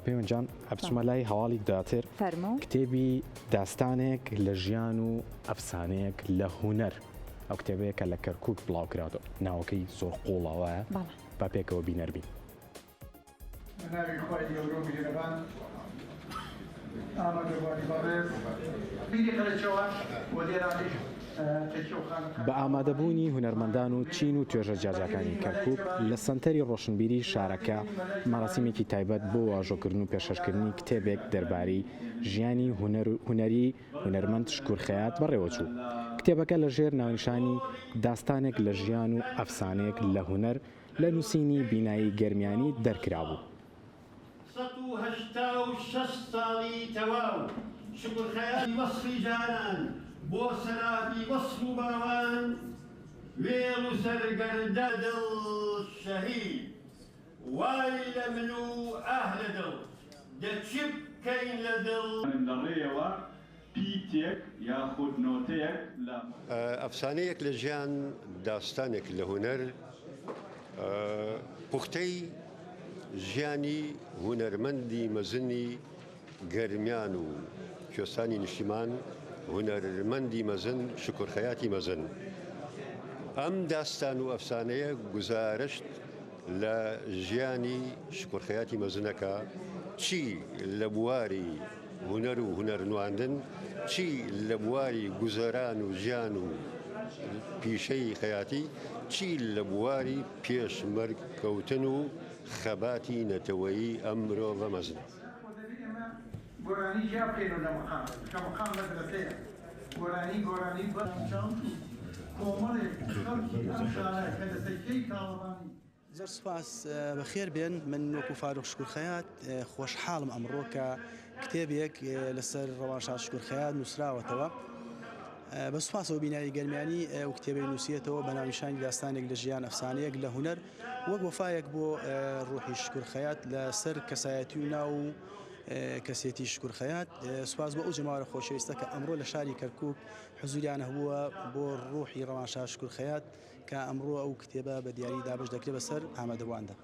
پەیوەند جان ئەبچمە لای هەواڵی دواتر فەرموو. کتێبی داستانێک لە ژیان و ئەفسانەیەک لە هونەر ئەو کتێبەیە کە لە کەرکوک بڵاو کراوەتەوە ناوەکەی زۆر قوڵە وایە بەڵێ. با پێکەوە بینەر بین. بە ناوی خوای گەورە و میهرەبان ئامادەبوانی بەڕێز پیری قەرەچەوان و لێرانیش تەکیە و خانەقای بە ئامادەبوونی هونەرمەندان و چین و توێژە جیاجیاکانی کەرکوک لە سەنتەری ڕۆشنبیری شارەکە مەراسیمێکی تایبەت بۆ واژۆکردن و پێشکەشکردنی کتێبێک دەربارەی ژیانی هونەری هونەرمەند شکور خەیات بەڕێوەچوو. کتێبەکە لە ژێر ناونیشانی داستانێک لە ژیان و ئەفسانەیەک لە هونەر لە نووسینی بینایی گەرمیانی دەرکرابوو. 186 ساڵی تەواو شوکر خەیاتی وەسفی جانان بۆ سەرابی وەسف و باوان وێڵ و سەرگەردە دڵ شەهید وای لە من و ئاه لە دڵ دە چ بکەین لە دڵ. لە ڕێیەوە پیتێک یاخود نۆتەیەک لە. ئەفسانەیەک لە ژیان، داستانێک لە هونەر، پوختەی ژیانی هونەرمەندی مەزنی گەرمیان و کوێستانی نیشتیمان، هونەرمەندی مەزن شوکر خەیاتی مەزن. ئەم داستان و ئەفسانەیە گوزارشت لە ژیانی شوکر خەیاتی مەزنەکە چی لە بواری هونەر و هونەرنواندن، چی لە بواری گوزەران و ژیان و پیشەی خەیاتی، چی لە بواری پێشمەرگ کەوتن و خەباتی نەتەوەیی ئەم مرۆڤە مەزنە. زۆر سوپاس بەخێر بێن من وەکو فاروق شکور خەیات خۆشحاڵم ئەمڕۆ کە کتێبێک لەسەر ڕەوانشاد شکور خەیات نووسراوەتەوە بە سوپاسەوە بینایی گەرمیانی ئەو کتێبەی نووسیەتەوە بە ناونیشانی داستانێک لە ژیان ئەفسانەیەک لە هونەر وەک وەفایەک بۆ ڕوحی شکور خەیات لەسەر کەسایەتی و ناو و کەسێتی شکور خەیات سوپاس بۆ ئەو جەماوەرە خۆشەویستە کە ئەمڕۆ لە شاری کەرکوک حزوریان هەبووە بۆ ڕوحی ڕەوانشاد شکور خەیات کە ئەمڕۆ ئەو کتێبە بە دیاری دابەش دەکرێت بەسەر ئامادەبوواندا.